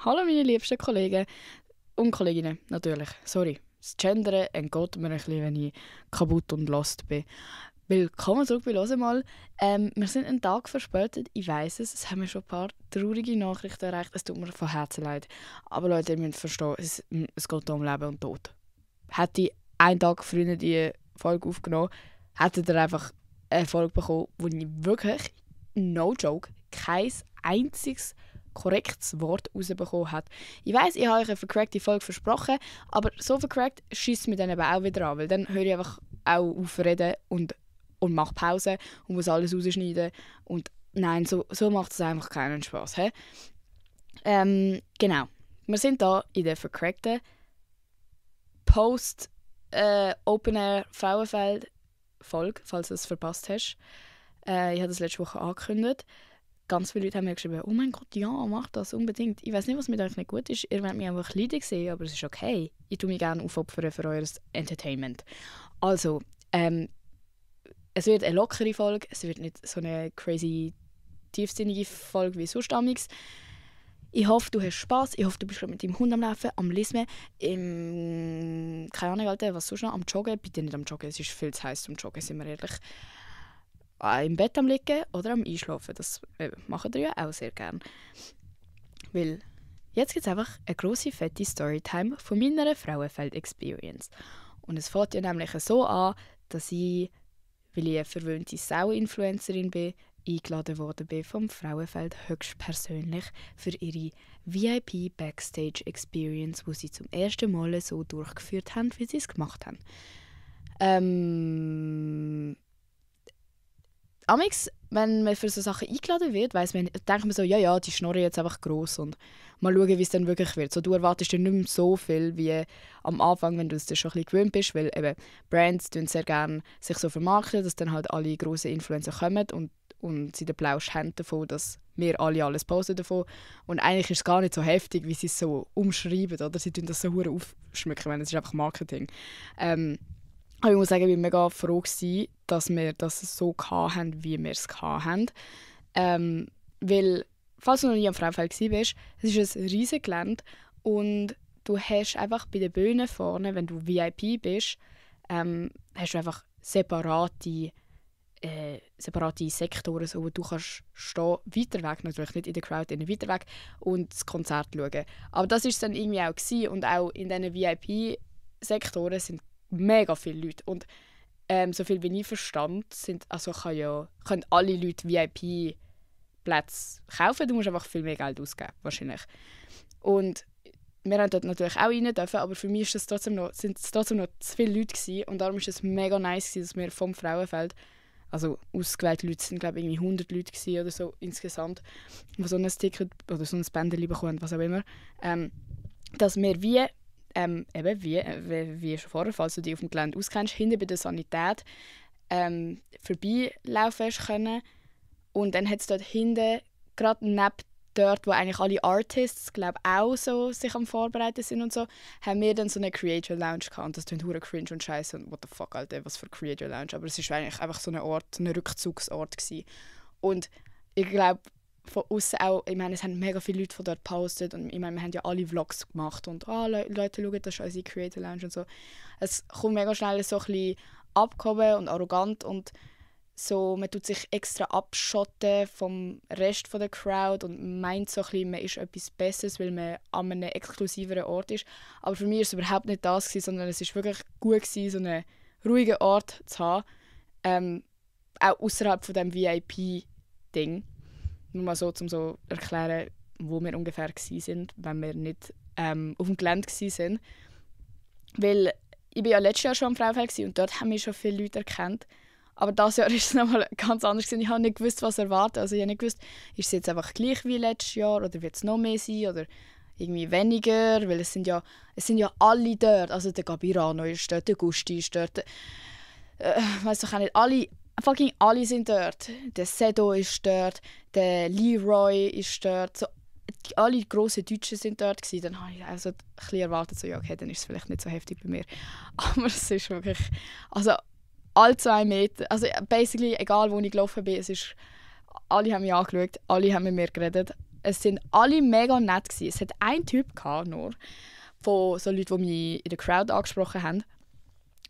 Hallo meine liebsten Kollegen und Kolleginnen, natürlich. Sorry, das Gendern entgeht mir ein bisschen, wenn ich kaputt und lost bin. Willkommen zurück bei «Hört mal». Wir sind einen Tag verspätet, ich weiss es haben mir schon ein paar traurige Nachrichten erreicht. Es tut mir von Herzen leid. Aber Leute, ihr müsst verstehen, es geht um Leben und Tod. Hätte ich einen Tag früher die Folge aufgenommen, hättet ihr einfach eine Folge bekommen, wo ich wirklich, no joke, kein einziges korrektes Wort rausbekommen hat. Ich weiss, ich habe euch eine vercrackte Folge versprochen, aber so vercrackt schiesst es mir dann eben auch wieder an, weil dann höre ich einfach auch auf zu reden und mache Pause und muss alles rausschneiden. Und nein, so macht es einfach keinen Spass. Genau. Wir sind hier in der vercrackten Post-Open-Air Frauenfeld-Folge, falls du es verpasst hast. Ich habe das letzte Woche angekündigt. Ganz viele Leute haben mir geschrieben, oh mein Gott, ja, mach das unbedingt. Ich weiß nicht, was mit euch nicht gut ist. Ihr wollt mich einfach leiden sehen, aber es ist okay. Ich tue mich gerne aufopfern für euer Entertainment. Also, es wird eine lockere Folge. Es wird nicht so eine crazy, tiefsinnige Folge wie sonst damals. Ich hoffe, du hast Spass. Ich hoffe, du bist mit deinem Hund am Laufen, am Lesen, keine Ahnung, Alter, was sonst noch, am Joggen. Bitte nicht am Joggen, es ist viel zu heiß zum Joggen, sind wir ehrlich. Im Bett am Liegen oder am Einschlafen. Das machen wir ja auch sehr gerne. Weil jetzt gibt es einfach eine grosse, fette Storytime von meiner Frauenfeld-Experience. Und es fängt ja nämlich so an, dass ich, weil ich eine verwöhnte Sau-Influencerin bin, eingeladen worden bin vom Frauenfeld höchstpersönlich für ihre VIP-Backstage-Experience, wo sie zum ersten Mal so durchgeführt haben, wie sie es gemacht haben. Amix, wenn man für so Sachen eingeladen wird, denkt man so, ja, die schnurren jetzt einfach gross und mal schauen, wie es dann wirklich wird. So, du erwartest dann nicht mehr so viel wie am Anfang, wenn du es dir schon ein bisschen gewöhnt bist, weil eben Brands tun sehr gerne sich so vermarkten, dass dann halt alle grossen Influencer kommen und sie den Plausch haben davon, dass wir alle alles posten davon. Und eigentlich ist es gar nicht so heftig, wie sie es so umschreiben, oder? Sie tun das so hure aufschmücken, es ist einfach Marketing. Aber ich muss sagen, ich war mega froh, dass wir das so hatten, wie wir es hatten. Weil, falls du noch nie am Frauenfeld warst, es ist ein riesiges Gelände und du hast einfach bei den Bühnen vorne, wenn du VIP bist, hast du einfach separate Sektoren, so, wo du kannst stehen, weiter weg, natürlich nicht in der Crowd, weiter weg, und das Konzert schauen. Aber das war es dann irgendwie auch gewesen. Und auch in diesen VIP-Sektoren sind mega viele Leute. Und so viel wie ich verstand, können alle Leute VIP-Plätze kaufen. Du musst einfach viel mehr Geld ausgeben, wahrscheinlich. Und wir haben dort natürlich auch rein dürfen, aber für mich sind es trotzdem noch zu viele Leute gewesen. Und darum war es mega nice, dass wir vom Frauenfeld, also ausgewählte Leute sind, glaube ich, irgendwie 100 Leute gewesen oder so insgesamt, die so ein Ticket oder so ein Bändchen bekommen, was auch immer, dass wir wie schon vorher, falls du dich auf dem Gelände auskennst, hinten bei der Sanität vorbeilaufen können. Und dann hat es dort hinten, gerade neben dort, wo eigentlich alle Artists, glaube auch so sich am Vorbereiten sind und so, haben wir dann so eine Creator Lounge gehabt. Und das klingt hure cringe und scheiße und what the fuck, Alter, was für Creator Lounge. Aber es war eigentlich einfach so ein Ort, so ein Rückzugsort gewesen. Und ich glaube, von außen auch, ich meine, es haben mega viele Leute von dort gepostet und ich meine, wir haben ja alle Vlogs gemacht und Leute schauen, das ist unsere Creator Lounge und so. Es kommt mega schnell so ein bisschen abgehoben und arrogant und so, man tut sich extra abschotten vom Rest der Crowd und meint so ein bisschen, man ist etwas Besseres, weil man an einem exklusiveren Ort ist. Aber für mich war es überhaupt nicht das, sondern es war wirklich gut, so einen ruhigen Ort zu haben, auch außerhalb von diesem VIP-Ding. Nur mal so, um so erklären, wo wir ungefähr waren, wenn wir nicht auf dem Gelände waren. Weil ich war ja letztes Jahr schon am Frauenfeld und dort haben wir schon viele Leute erkannt. Aber dieses Jahr ist es nochmal ganz anders. Ich habe nicht gewusst, was erwarten. Also ich habe nicht gewusst, ist es jetzt einfach gleich wie letztes Jahr oder wird es noch mehr sein oder irgendwie weniger, weil es sind ja alle dort. Also der Gabirano ist dort, der Gusti ist dort, weiss doch auch nicht, alle sind dort. Der Sedo ist dort, der Leroy ist dort. So, alle grossen Deutschen sind dort gewesen. Dann habe ich also ein bisschen erwartet, so, ja, okay, dann ist es vielleicht nicht so heftig bei mir. Aber es ist wirklich, also alle 2 Meter, also basically, egal wo ich gelaufen bin, alle haben mich angeschaut, alle haben mit mir geredet. Es sind alle mega nett gewesen. Es hat einen Typ gehabt, nur, von so Leuten, die mich in der Crowd angesprochen haben,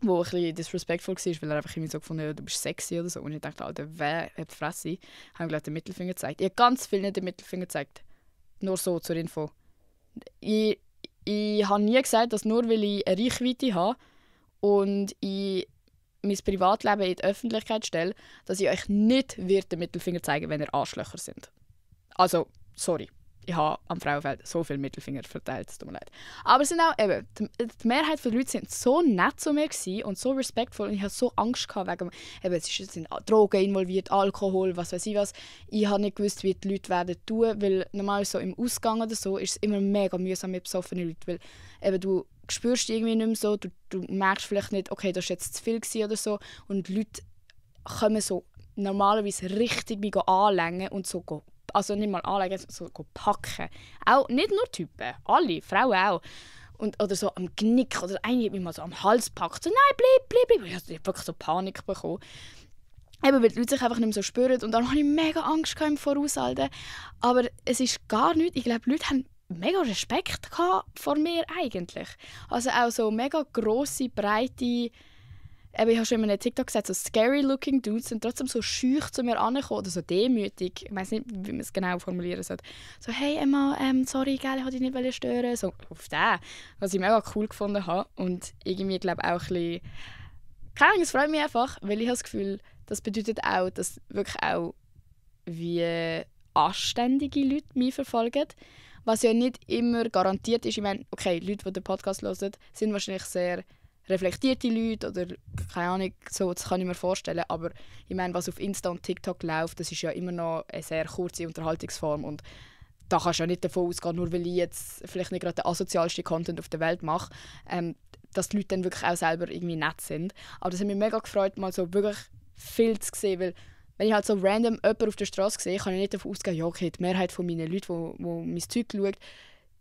wo ein bisschen disrespectful war, weil er einfach irgendwie so gefunden hat, du bist sexy oder so. Und ich dachte, Alter, wer hat die Fresse? Ich habe gleich den Mittelfinger gezeigt. Ich habe ganz viel nicht den Mittelfinger gezeigt. Nur so zur Info. Ich habe nie gesagt, dass nur weil ich eine Reichweite habe und ich mein Privatleben in die Öffentlichkeit stelle, dass ich euch nicht den Mittelfinger zeigen werde, wenn ihr Arschlöcher sind. Also, sorry. Ich habe am Frauenfeld so viele Mittelfinger verteilt, es tut mir leid. Aber es sind auch eben, die Mehrheit der Leute sind so nett zu mir und so respektvoll und ich hatte so Angst gehabt wegen, eben, es sind Drogen involviert, Alkohol, was weiß ich was. Ich habe nicht gewusst, wie die Leute werden tun, weil normal so im Ausgang oder so ist es immer mega mühsam mit besoffenen Leuten, weil eben du spürst irgendwie nicht mehr so, du merkst vielleicht nicht, okay, das war jetzt zu viel oder so und die Leute kommen so normalerweise richtig mich anlängen und so also nicht mal anlegen, so packen. Auch nicht nur Typen, alle, Frauen auch. Oder so am Knick oder eine hat mich mal so am Hals gepackt. So, nein, bleib. Ich habe wirklich so Panik bekommen. Eben, weil die Leute sich einfach nicht mehr so spüren. Und dann hatte ich mega Angst im Voraushalten. Aber es ist gar nichts. Ich glaube, die Leute haben mega Respekt vor mir eigentlich. Also auch so mega grosse, breite... Ich habe schon in einem TikTok gesagt, so scary-looking Dudes sind trotzdem so schüch zu mir angekommen oder so demütig. Ich weiß nicht, wie man es genau formulieren soll. So, hey Emma, sorry, gell, ich wollte dich nicht stören. So auf den, was ich mega cool gefunden habe. Und irgendwie glaube auch ein bisschen... Keine Ahnung, es freut mich einfach, weil ich habe das Gefühl, das bedeutet auch, dass wirklich auch wie anständige Leute mich verfolgen. Was ja nicht immer garantiert ist. Ich meine, okay, Leute, die den Podcast hören, sind wahrscheinlich sehr reflektierte Leute oder keine Ahnung, so, das kann ich mir vorstellen. Aber ich meine, was auf Insta und TikTok läuft, das ist ja immer noch eine sehr kurze Unterhaltungsform und da kannst du ja nicht davon ausgehen, nur weil ich jetzt vielleicht nicht gerade den asozialsten Content auf der Welt mache, dass die Leute dann wirklich auch selber irgendwie nett sind. Aber das hat mich mega gefreut, mal so wirklich viel zu sehen, weil wenn ich halt so random jemanden auf der Straße sehe, kann ich nicht davon ausgehen, ja okay, die Mehrheit von meinen Leuten, die mein Zeug schauen,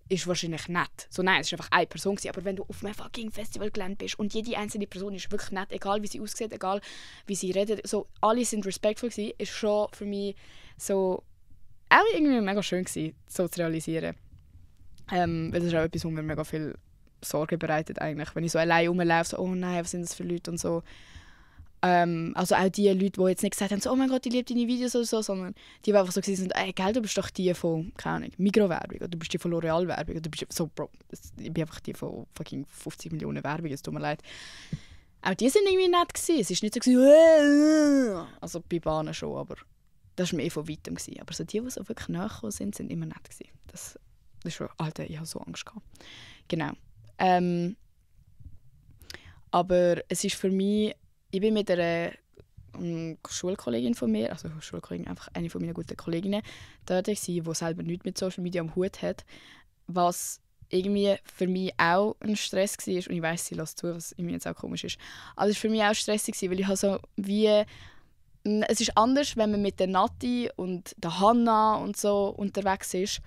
ist wahrscheinlich nett. So nein, es war einfach eine Person gewesen. Aber wenn du auf einem fucking Festivalgelände bist und jede einzelne Person ist wirklich nett, egal wie sie aussieht, egal wie sie redet, so, alle sind respektvoll gewesen, ist schon für mich so auch irgendwie mega schön gewesen, so zu realisieren. Weil das ist auch etwas, was mir mega viel Sorge bereitet eigentlich. Wenn ich so allein rumlaufe, so, oh nein, was sind das für Leute und so. Also auch die Leute, die jetzt nicht gesagt haben, so, oh mein Gott, ich liebe deine Videos oder so, sondern die einfach so gesagt haben, ey, gell, du bist doch die von, keine Ahnung, Migros-Werbung oder du bist die von L'Oreal-Werbung oder du bist so, Bro, ich bin einfach die von fucking 50 Millionen Werbung, es tut mir leid. Auch die sind irgendwie nett gewesen. Es ist nicht so gewesen, also bei Bahnen schon, aber das war mehr von weitem gewesen. Aber so die so wirklich näher gekommen sind immer nett gewesen. Das ist schon, Alter, ich habe so Angst gehabt. Genau. Aber es ist für mich, ich bin mit einer Schulkollegin von mir, also Schulkollegin, einfach eine von meinen guten Kolleginnen, dort war, die selber nichts mit Social Media am Hut hat, was irgendwie für mich auch ein Stress war. Und ich weiss, sie lässt zu, was irgendwie jetzt auch komisch ist. Aber es war für mich auch stressig, weil ich so wie... Es ist anders, wenn man mit der Nati und der Hanna und so unterwegs ist,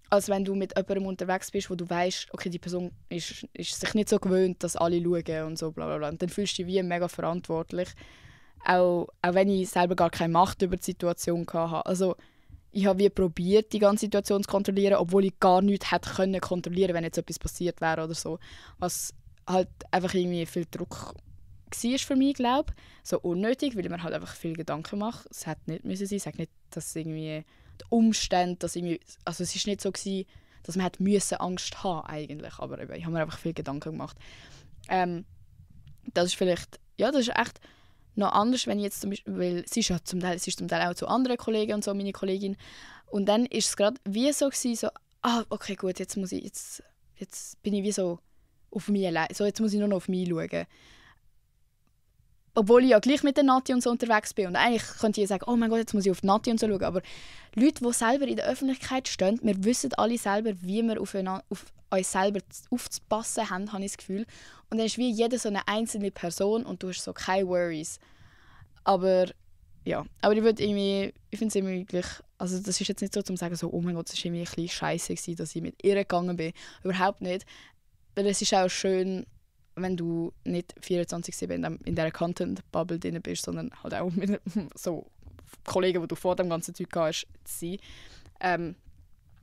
als wenn du mit jemandem unterwegs bist, wo du weißt, okay, die Person ist sich nicht so gewöhnt, dass alle schauen und so bla bla bla. Und dann fühlst du dich wie mega verantwortlich, auch wenn ich selber gar keine Macht über die Situation hatte. Also ich habe wie probiert, die ganze Situation zu kontrollieren, obwohl ich gar nichts hätte können kontrollieren, wenn jetzt etwas passiert wäre oder so. Was halt einfach irgendwie viel Druck war für mich, glaube ich. So unnötig, weil ich mir halt einfach viel Gedanken mache. Es hätte nicht müssen sein. Ich sage nicht, dass irgendwie die Umstände, dass irgendwie, also es ist nicht so gewesen, dass man müssen Angst haben eigentlich, aber ich habe mir einfach viel Gedanken gemacht. Das ist vielleicht, ja, das ist echt noch anders, wenn ich jetzt zum Beispiel, weil sie ist zum Teil auch zu anderen Kollegen und so, meine Kollegin, und dann ist es gerade wie so gewesen, so, okay, gut, jetzt bin ich wie so auf mich allein, so jetzt muss ich nur noch auf mich schauen. Obwohl ich ja gleich mit der Nati und so unterwegs bin. Und eigentlich könnte ich sagen, oh mein Gott, jetzt muss ich auf die Nati und so schauen. Aber Leute, die selber in der Öffentlichkeit stehen, wir wissen alle selber, wie wir auf uns selber aufzupassen haben, habe ich das Gefühl. Und dann ist wie jeder so eine einzelne Person und du hast so keine Worries. Aber ja, aber ich finde es irgendwie gleich, also das ist jetzt nicht so, zum sagen so, oh mein Gott, es war irgendwie ein bisschen scheisse gewesen, dass ich mit ihr gegangen bin. Überhaupt nicht. Weil es ist auch schön, wenn du nicht 24/7 in dieser Content-Bubble drin bist, sondern halt auch mit so Kollegen, die du vor dem ganzen Zeug hast, zu sein.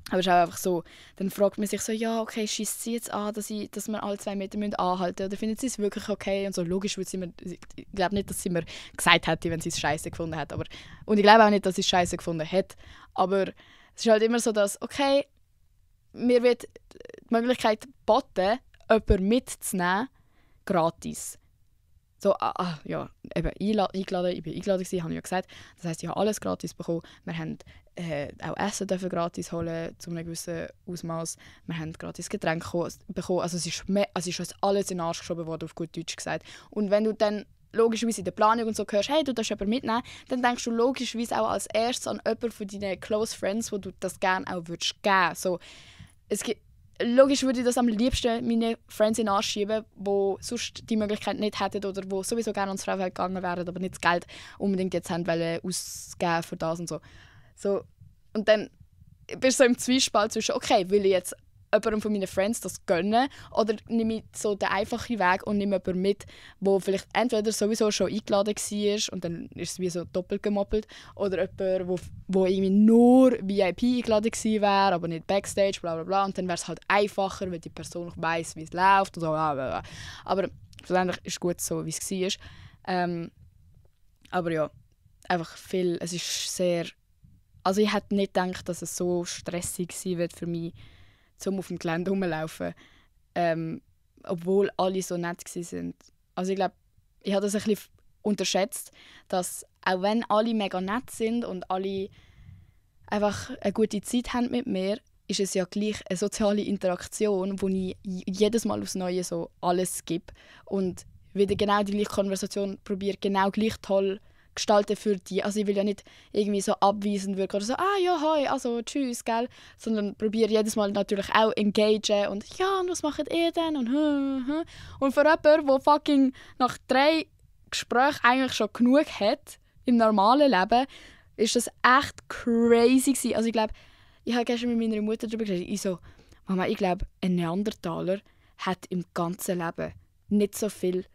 Aber es ist auch einfach so, dann fragt man sich so, ja, okay, schießt sie jetzt an, dass wir alle 2 Meter anhalten müssen? Oder findet sie es wirklich okay? Und so, logisch würde sie mir, ich glaube nicht, dass sie mir gesagt hätte, wenn sie es scheiße gefunden hat. Und ich glaube auch nicht, dass sie es scheiße gefunden hat. Aber es ist halt immer so, dass, okay, mir wird die Möglichkeit geboten, jemanden mitzunehmen, gratis. So, ja, eben eingeladen, ich bin eingeladen gewesen, habe ich ja gesagt. Das heisst, ich habe alles gratis bekommen. Wir haben auch Essen dürfen gratis holen, zu einem gewissen Ausmaß. Wir haben gratis Getränke bekommen. Also es ist uns alles in den Arsch geschoben worden, auf gut Deutsch gesagt. Und wenn du dann logischerweise in der Planung und so hörst, hey, du darfst jemanden mitnehmen, dann denkst du logischerweise auch als erstes an jemanden von deinen Close Friends, wo du das gerne auch würdest geben. So, logisch würde ich das am liebsten meine Friends in den Arsch schieben, die sonst die Möglichkeit nicht hätten oder die sowieso gerne ans Frauenfeld gegangen wären, aber nicht das Geld unbedingt jetzt haben wollen, ausgeben für das und so. Und dann bist du so im Zwiespalt zwischen, okay, will ich jetzt jemandem von meinen Friends das gönnen oder nehme ich so den einfachen Weg und nehme jemanden mit, der vielleicht entweder sowieso schon eingeladen war und dann ist es wie so doppelt gemoppelt oder jemand, wo irgendwie nur VIP eingeladen gewesen wäre, aber nicht Backstage, bla bla bla. Und dann wäre es halt einfacher, weil die Person noch weiss, wie es läuft und so. Bla bla bla. Aber schlussendlich ist es gut so, wie es war. Aber ja, einfach viel, es ist sehr... Also ich hätte nicht gedacht, dass es so stressig sein wird für mich, um auf dem Gelände rumzulaufen. Obwohl alle so nett waren. Also ich glaube, ich habe das ein bisschen unterschätzt, dass auch wenn alle mega nett sind und alle einfach eine gute Zeit haben mit mir, ist es ja gleich eine soziale Interaktion, wo ich jedes Mal aufs Neue so alles gebe und wieder genau die gleiche Konversation probiere, genau gleich toll gestalten für die. Also ich will ja nicht irgendwie so abweisend wirken oder so, ja, hi, also tschüss, gell? Sondern probiere jedes Mal natürlich auch engagen und ja, und was macht ihr denn? Und für jemanden, der fucking nach 3 Gesprächen eigentlich schon genug hat, im normalen Leben, ist das echt crazy gewesen. Also ich glaube, ich habe gestern mit meiner Mutter darüber geredet. Ich so, Mama, ich glaube, ein Neandertaler hat im ganzen Leben nicht so viel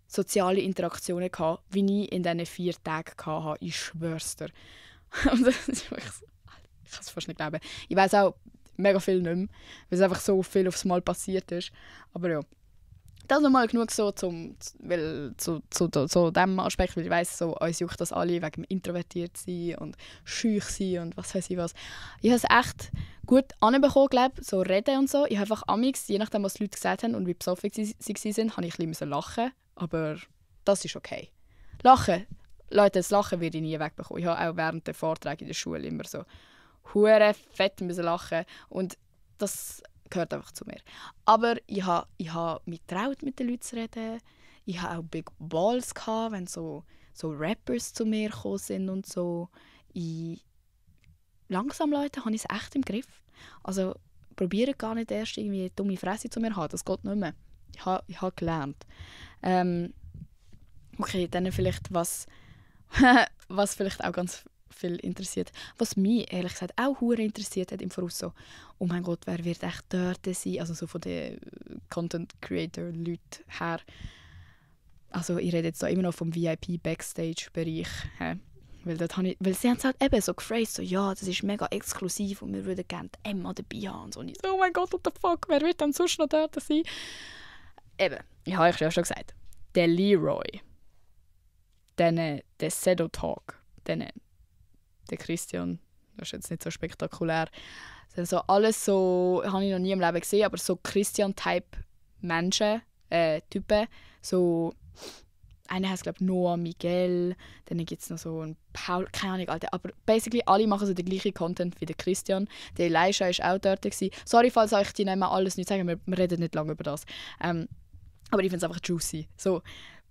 soziale Interaktionen gehabt, wie ich in diesen 4 Tagen hatte. Ich schwör's dir. Und das ist wirklich so, ich kann es fast nicht glauben. Ich weiss auch mega viel nicht mehr, weil es einfach so viel aufs Mal passiert ist. Aber ja, das ist nochmal genug so zu diesem Aspekt, weil ich weiss, so, uns juckt das alle wegen dem introvertiert sein und schüch sein und was weiß ich was. Ich habe es echt gut anbekommen, glaube so reden und so. Ich habe einfach amix, je nachdem, was die Leute gesagt haben und wie besoffen sie waren, habe ich ein bisschen lachen. Aber das ist okay. Lachen, Leute, das Lachen werde ich nie wegbekommen. Ich habe auch während der Vorträge in der Schule immer so hure fett müssen lachen und das gehört einfach zu mir. Aber ich habe mich getraut, mit den Leuten zu reden. Ich hatte auch Big Balls, wenn so Rappers zu mir gekommen sind und so. Langsam, Leute, habe ich es echt im Griff. Also probiere gar nicht erst irgendwie eine dumme Fresse zu mir zu haben. Das geht nicht mehr. Ich habe gelernt. Okay, dann vielleicht was vielleicht auch ganz viel interessiert. Was mich ehrlich gesagt auch hure interessiert hat im Voraus so, oh mein Gott, wer wird echt dort sein? Also so von den Content Creator Leuten her. Also ich rede jetzt da immer noch vom VIP Backstage Bereich. Weil sie haben es halt eben so gephrased, so ja, das ist mega exklusiv und wir würden gerne Emma dabei haben und so. Und ich so, oh mein Gott, what the fuck, wer wird denn sonst noch dort sein? Eben, ich habe euch ja schon gesagt, der Leroy, dann der Sedo Talk, dann der Christian, das ist jetzt nicht so spektakulär. Das sind so alles so, habe ich noch nie im Leben gesehen, aber so Christian-Type Menschen, Typen, so einer heißt glaube Noah Miguel, dann gibt es noch so einen Paul, keine Ahnung, Alter. Aber basically alle machen so den gleichen Content wie der Christian. Der Elisha war auch dort. Sorry, falls euch die Namen alles nicht sagen, wir reden nicht lange über das. Aber ich finde es einfach juicy. So,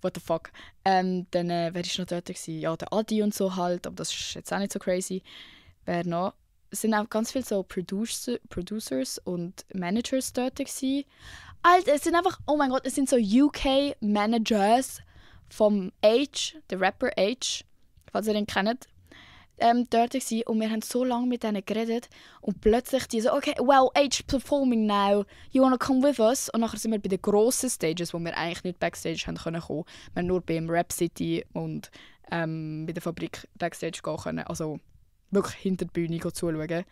what the fuck. Dann, wer war noch dort? Ja, der Adi und so halt, aber das ist jetzt auch nicht so crazy. Wer noch? Es sind auch ganz viele so Producers und Managers dort gewesen. Alter, es sind einfach, oh mein Gott, es sind so UK-Managers vom H, der Rapper H, falls ihr den kennt, dort gewesen. Und wir haben so lange mit denen geredet und plötzlich die so, okay, well, H performing now, you wanna come with us? Und nachher sind wir bei den grossen Stages, wo wir eigentlich nicht Backstage haben können kommen. Wir haben nur beim Rap City und bei der Fabrik Backstage gehen können. Also wirklich hinter der Bühne zuschauen.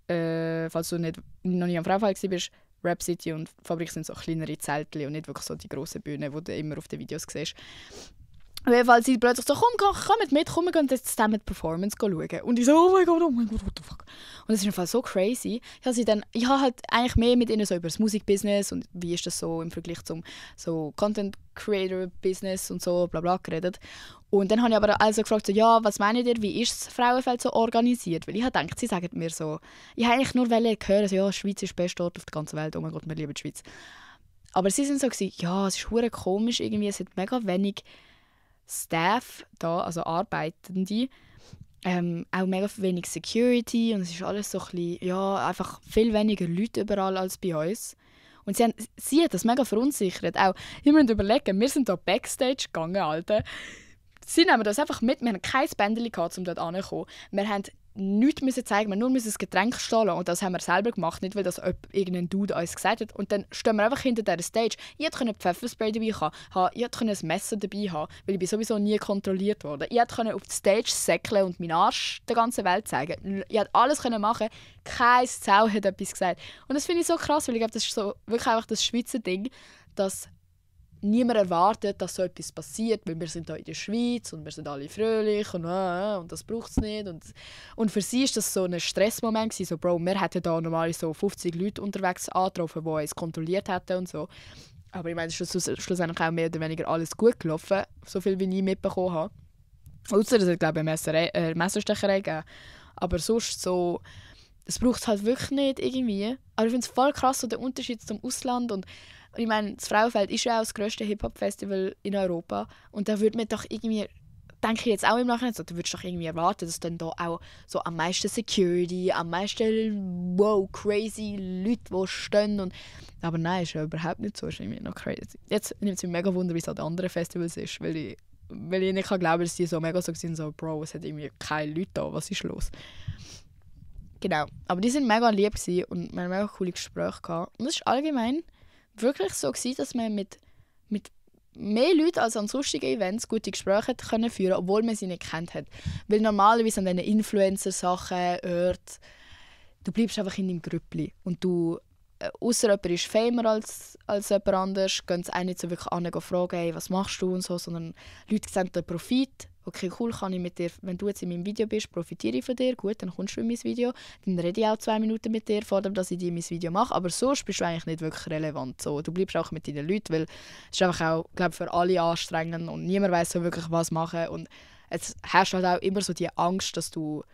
falls du noch nie am Frauenfeld warst, Rap City und Fabrik sind so kleinere Zeltchen und nicht wirklich so die grossen Bühnen, die du immer auf den Videos siehst. Auf jeden Fall sind plötzlich so, komm mit, komm, wir gehen jetzt zusammen die Performance schauen. Und ich so, oh mein Gott, what the fuck. Und es ist einfach so crazy. Ich habe halt eigentlich mehr mit ihnen so über das Musikbusiness und wie ist das so im Vergleich zum so Content Creator Business und so bla bla geredet. Und dann habe ich aber also gefragt, so, ja, was meint ihr, wie ist das Frauenfeld so organisiert? Weil ich habe gedacht, sie sagen mir so, ich habe eigentlich nur hören, so, ja, die Schweiz ist der beste Ort auf der ganzen Welt, oh mein Gott, wir lieben die Schweiz. Aber sie sind so gewesen, ja, es ist verdammt komisch, irgendwie, es hat mega wenig Staff da, also Arbeitende, auch mega wenig Security und es ist alles so ein bisschen, ja, einfach viel weniger Leute überall als bei uns. Und sie hat das mega verunsichert. Auch, ich muss überlegen, wir sind da Backstage gegangen, Alter. Sie nehmen das einfach mit, wir hatten kein Bändchen, um dort anzukommen. Wir haben nichts müssen zeigen, wir nur müssen das Getränk stehen lassen. Und das haben wir selber gemacht, nicht weil das irgendein Dude uns gesagt hat. Und dann stehen wir einfach hinter dieser Stage. Ich konnte Pfefferspray dabei haben, ich konnte ein Messer dabei haben, weil ich sowieso nie kontrolliert wurde. Ich konnte auf die Stage säckeln und meinen Arsch der ganzen Welt zeigen. Ich konnte alles machen, kein Sau hat etwas gesagt. Und das finde ich so krass, weil ich glaube, das ist so wirklich einfach das Schweizer Ding, dass niemand erwartet, dass so etwas passiert, weil wir sind hier in der Schweiz und wir sind alle fröhlich und das braucht es nicht. Und für sie war das so ein Stressmoment, so Bro, wir hätten da normalerweise so 50 Leute unterwegs angetroffen, die uns kontrolliert hätten und so. Aber ich meine, es ist schlussendlich auch mehr oder weniger alles gut gelaufen, so viel wie ich mitbekommen habe. Ausser dass es, glaube ich, eine Messerstecherei gegeben. Aber sonst so, das braucht es halt wirklich nicht irgendwie. Aber ich finde es voll krass, so der Unterschied zum Ausland. Und ich meine, das Frauenfeld ist ja auch das grösste Hip-Hop-Festival in Europa. Und da würde man doch irgendwie, denke ich jetzt auch im Nachhinein, so, da würdest du doch irgendwie erwarten, dass dann da auch so am meisten Security, am meisten crazy Leute, die stehen. Aber nein, ist ja überhaupt nicht so. Ist irgendwie noch crazy. Jetzt nimmt es mich mega Wunder, wie es an den anderen Festivals ist, weil ich nicht glauben kann, dass die so mega so sind, so Bro, es hat irgendwie keine Leute da, was ist los? Genau, aber die sind mega lieb und wir haben mega coole Gespräche gehabt. Und es war allgemein wirklich so gewesen, dass man mit mehr Leuten als an sonstigen Events gute Gespräche hat können führen, obwohl man sie nicht kennt hat. Weil normalerweise an diesen Influencer-Sachen hört, du bleibst einfach in deinem Grüppli und du, ausser jemand ist famer als jemand anderes, gehen sie auch nicht so wirklich an fragen, hey, was machst du und so, sondern Leute sehen den Profit. Okay, cool, kann ich mit dir, wenn du jetzt in meinem Video bist, profitiere ich von dir, gut, dann kommst du in mein Video, dann rede ich auch 2 Minuten mit dir, vor dem, dass ich dir mein Video mache, aber sonst bist du eigentlich nicht wirklich relevant. So, du bleibst auch mit deinen Leuten, weil es ist einfach auch, glaube für alle anstrengend und niemand weiß so wirklich, was machen und es herrscht halt auch immer so die Angst, dass du,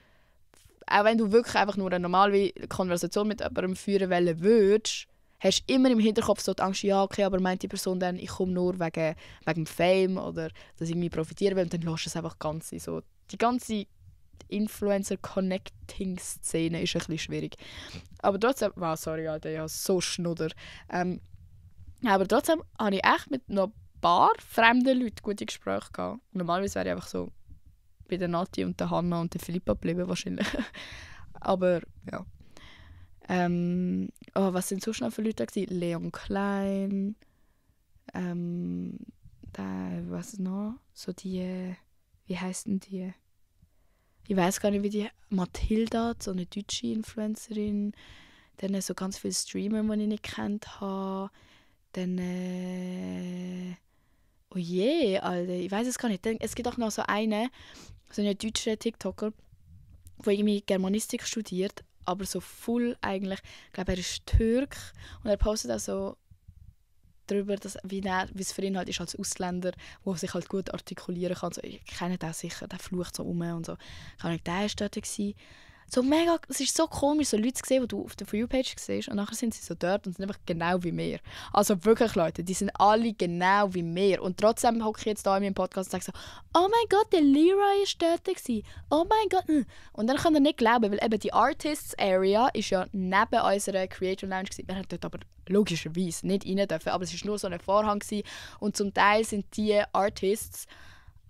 auch wenn du wirklich einfach nur eine normale Konversation mit jemandem führen wollen würdest, hast du immer im Hinterkopf so die Angst, ja, okay, aber meint die Person dann, ich komme nur wegen dem Fame oder dass ich irgendwie profitieren will und dann lässt du es einfach ganz sein. So, die ganze Influencer-Connecting-Szene ist ein bisschen schwierig. Aber trotzdem, sorry, Alter, ich habe so Schnudder. Aber trotzdem habe ich echt mit noch ein paar fremden Leuten gute Gespräche gehabt. Normalerweise wäre ich einfach so bei der Nati und der Hanna und der Philippa geblieben wahrscheinlich. Aber ja. Was sind sonst noch für Leute da? Leon Klein. Was noch? So die. Wie heisst denn die? Ich weiß gar nicht, wie die. Mathilda, so eine deutsche Influencerin. Dann so ganz viele Streamer, die ich nicht kennt habe. Dann. Oh je, Alter, ich weiß es gar nicht. Dann, es gibt auch noch so einen deutschen TikToker, der irgendwie Germanistik studiert. Aber so full eigentlich, ich glaube, er ist Türk und er postet auch so darüber, dass, wie es für ihn halt ist als Ausländer, der sich halt gut artikulieren kann. So, ich kenne den sicher, der flucht so um und so. Der war dort. So mega, es ist so komisch, so Leute zu sehen, die du auf der For You-Page siehst und nachher sind sie so dort und sind einfach genau wie wir. Also wirklich, Leute, die sind alle genau wie wir. Und trotzdem hocke ich jetzt hier in meinem Podcast und sage so, oh mein Gott, der Leroy war dort. Oh mein Gott. Und dann kann er nicht glauben, weil eben die Artists-Area ist ja neben unserer Creator Lounge gewesen. Wir haben dort aber logischerweise nicht rein dürfen, aber es war nur so ein Vorhang gewesen. Und zum Teil sind die Artists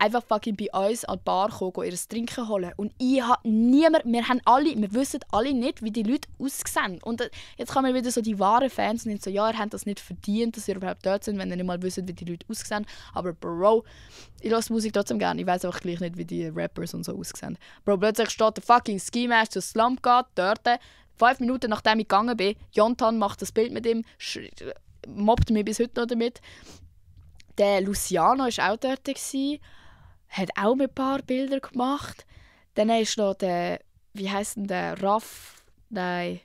einfach fucking bei uns an die Bar kommen, ihr Trinken holen. Und wir wissen alle nicht, wie die Leute aussehen. Und jetzt kommen wieder so die wahren Fans und so, ja, ihr habt das nicht verdient, dass ihr überhaupt dort sind, wenn ihr nicht mal wisst, wie die Leute aussehen. Aber Bro, ich höre Musik trotzdem gerne. Ich weiß auch gleich nicht, wie die Rappers und so aussehen. Bro, plötzlich steht der fucking Ski Mask zur Slump geht, dort, 5 Minuten nachdem ich gegangen bin, Jontan macht das Bild mit ihm, mobbt mich bis heute noch damit. Der Luciano war auch dort, hat auch ein paar Bilder gemacht. Dann ist noch der, wie heisst denn der, Raff, nein,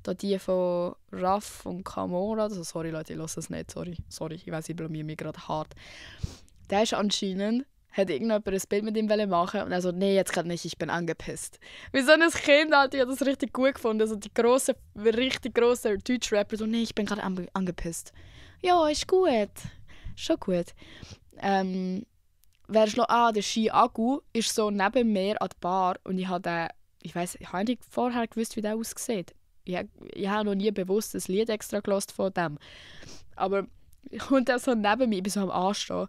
da die von Raff und Camora, also sorry Leute, ich höre es nicht, sorry, ich weiss, ich blamier mich gerade hart. Der ist anscheinend, hat irgendjemand ein Bild mit ihm machen und er so, nee, jetzt gerade nicht, ich bin angepisst. Wie so ein Kind, Alter, ich habe das richtig gut gefunden, also die richtig grossen Deutschrapper so, nee, ich bin gerade angepisst. Ja, ist gut, schon gut. Wer ist noch? Der Shi Agu ist so neben mir an der Bar und ich habe nicht vorher gewusst, wie der aussieht. Ich habe noch nie bewusst ein Lied extra gehört von dem. Aber und er so neben mir, ich bin so am Anstehen.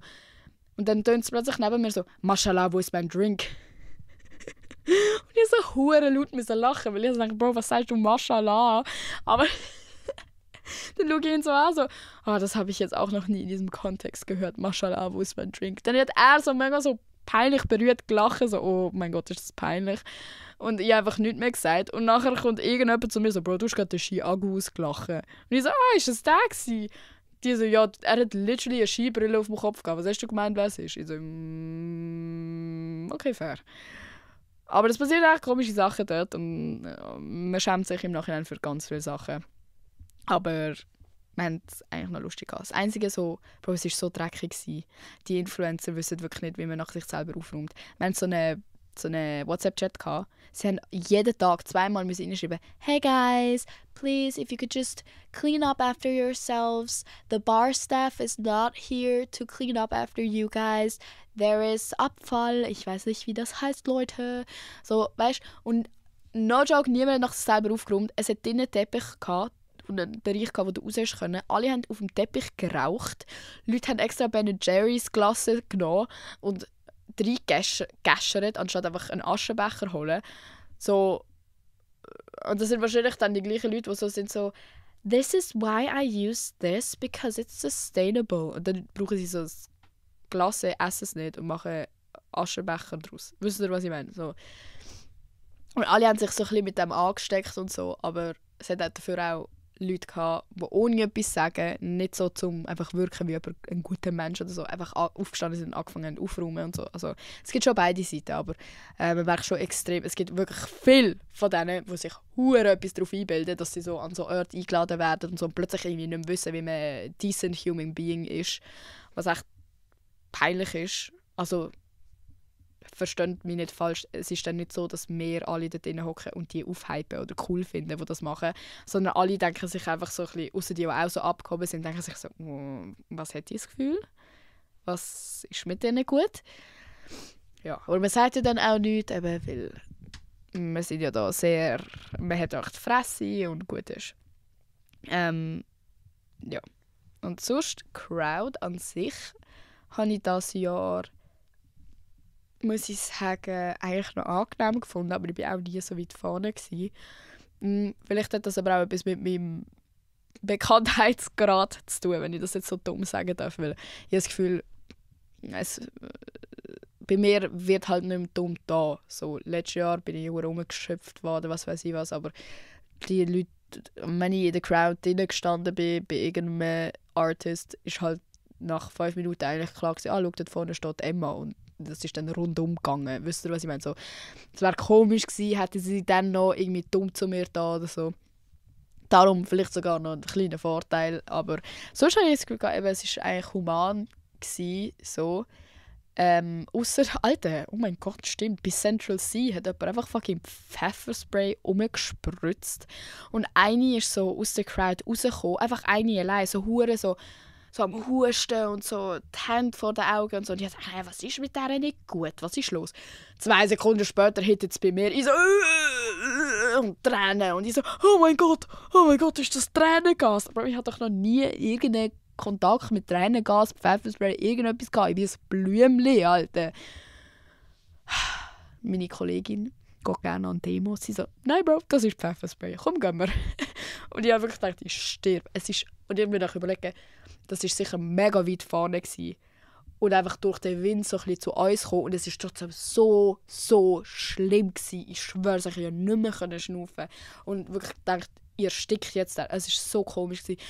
Und dann tönt es plötzlich neben mir so, «Mashallah, wo ist mein Drink?» Und ich so hure laut lachen, weil ich so denke, «Bro, was sagst du, Mashallah?» Aber dann schaue ich ihn so an, so, das habe ich jetzt auch noch nie in diesem Kontext gehört, «Mashallah, wo ist mein Drink?» Dann hat er so mega so peinlich berührt gelacht, so, «Oh mein Gott, ist das peinlich?» Und ich habe einfach nichts mehr gesagt. Und nachher kommt irgendjemand zu mir so, «Bro, du hast gerade den Ski Agu ausgelachen.» Und ich so, ist das der gewesen?» Die so, ja, er hat literally eine Skibrille auf dem Kopf gehabt. Was hast du gemeint, was es ist? Ich so, okay, fair. Aber es passieren echt komische Sachen dort und man schämt sich im Nachhinein für ganz viele Sachen. Aber wir haben es eigentlich noch lustig gehabt. Das Einzige so, Bro, es war so dreckig gewesen. Die Influencer wissen wirklich nicht, wie man nach sich selber aufräumt. Wir haben so eine WhatsApp-Chat gehabt. Sie haben jeden Tag 2-mal reinschreiben, «Hey guys, please, if you could just clean up after yourselves. The bar staff is not here to clean up after you guys. There is Abfall.» Ich weiß nicht, wie das heißt, Leute. So, weißt du? Und no joke, niemand hat nach sich selber aufgeräumt. Es hat drinnen Teppich gehabt und einen Bereich gehabt, wo du raus hast können. Alle haben auf dem Teppich geraucht. Leute haben extra Ben & Jerry's Glasse genommen und reingäschert, anstatt einfach einen Aschenbecher holen. So, und das sind wahrscheinlich dann die gleichen Leute, die so sind so, «This is why I use this, because it's sustainable.» Und dann brauchen sie so ein Glas, essen es nicht und machen Aschenbecher daraus. Wisst ihr, was ich meine? So. Und alle haben sich so ein bisschen mit dem angesteckt und so, aber es hat dafür auch Leute gehabt, die ohne etwas sagen, nicht so zum einfach wirken wie ein guter Mensch oder so, einfach aufgestanden sind und angefangen aufzuräumen und so. Also es gibt schon beide Seiten, aber man merkt schon extrem, es gibt wirklich viel von denen, die sich hure etwas darauf einbilden, dass sie so an so Orte eingeladen werden und so und plötzlich irgendwie nicht mehr wissen, wie man ein decent human being ist, was echt peinlich ist. Also versteht mich nicht falsch, es ist dann nicht so, dass wir alle dort drinnen hocken und die aufhypen oder cool finden, die das machen, sondern alle denken sich einfach so ein bisschen, ausser die auch so abgehoben sind, denken sich so, was hat die das Gefühl? Was ist mit denen gut? Ja, aber man sagt ja dann auch nichts, eben, weil wir sind ja da sehr, man hat auch die Fresse und gut ist. Ja. Und sonst, Crowd an sich, habe ich dieses Jahr, muss ich sagen, eigentlich noch angenehm gefunden, aber ich war auch nie so weit vorne gewesen. Vielleicht hat das aber auch etwas mit meinem Bekanntheitsgrad zu tun, wenn ich das jetzt so dumm sagen darf, weil ich habe das Gefühl, bei mir wird halt nicht mehr dumm da. So, letztes Jahr bin ich rumgeschöpft worden, was weiß ich was, aber die Leute, wenn ich in der Crowd drinnen gestanden bin, bei irgendeinem Artist, ist halt nach 5 Minuten eigentlich klar gewesen, schau, dort vorne steht Emma und das ist dann rundum gegangen. Wisst ihr, was ich meine? So, es wäre komisch gewesen, hätte sie dann noch irgendwie dumm zu mir da oder so. Darum vielleicht sogar noch ein kleiner Vorteil, aber sonst habe ich das Gefühl, es war eigentlich human gewesen, so. Ausser, Alter, oh mein Gott, stimmt, bei Central C hat jemand einfach fucking Pfefferspray rumgespritzt und eine ist so aus der Crowd rausgekommen, einfach eine allein, so hure so am Husten und so die Hände vor den Augen und so. Und ich dachte, hey, was ist mit der nicht gut? Was ist los? 2 Sekunden später hittet es bei mir. Ich so und Tränen. Und ich so, oh mein Gott, ist das Tränengas? Aber ich hatte doch noch nie irgendeinen Kontakt mit Tränengas, Pfefferspray, irgendetwas gehabt. Ich bin ein Blümchen, Alter. Meine Kollegin geht gerne an Demos. Sie so, nein Bro, das ist Pfefferspray, komm, gehen wir. Und ich habe wirklich gedacht, ich sterbe. Und ich habe mir überlegt, das war sicher mega weit vorne gewesen. und einfach durch den Wind so ein bisschen zu uns kommen. Und es war trotzdem so schlimm gewesen. Ich schwöre, ich konnte nicht mehr schnaufen. Und wirklich gedacht, ihr stickt jetzt da. Es war so komisch gewesen.